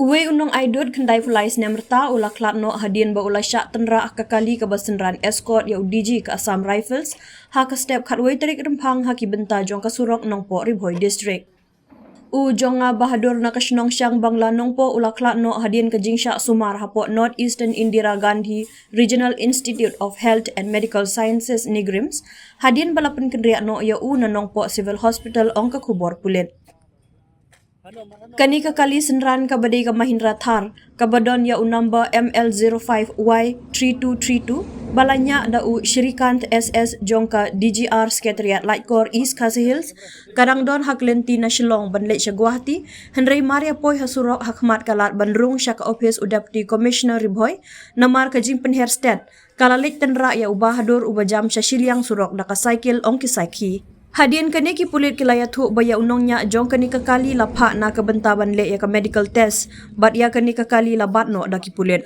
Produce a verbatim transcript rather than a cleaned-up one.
Uwei u nongaidud khyndai phew lai snem rta u la khlad noh hadien ba u la shah tynrah ha ka kali kaba synran escort ïa u DG ka Assam Rifles ha ka step khatwei tarik Rymphang ha ki bynta jong ka surok Nongpoh, Ri Bhoi District. U Jonga Bahadur na ka shnong Shangbangla, Nongpoh u la khlad noh hadien ka jingshah sumar hapoh North Eastern Indira Gandhi Regional Institute of Health and Medical Sciences, NEIGRIHMS, hadien ba la pynkynriah noh ïa u na Nongpoh Civil Hospital, ong ka khubor pulit. Kane ka kali synran kaba dei ka Mahindra Thar kaba don ïa u number M L zero five Y three two three two ba la ñiah da u Shrikant S S jong ka D G R Secretariat Laitkor, East Khasi Hills, ka dang don ha ka lynti na Shillong ban leit sha Guwahati, hynrei mar ïa poi ha surok ha khmat ka lad ban rung sha ka ophis u Deputy Commissioner Ri Bhoi, namar ka jingpynher stet ka la leit tynrah ïa u Bahadur uba jam sha shiliang surok da ka cycle, ong ki sakhi. Hadien kane ki pulit ki la ïathuh ba ïa u nongñiah jong kane ka kali la phah na ka bynta ban leh ïa ka medical test bad ïa kane ka kali la bat noh da ki pulit.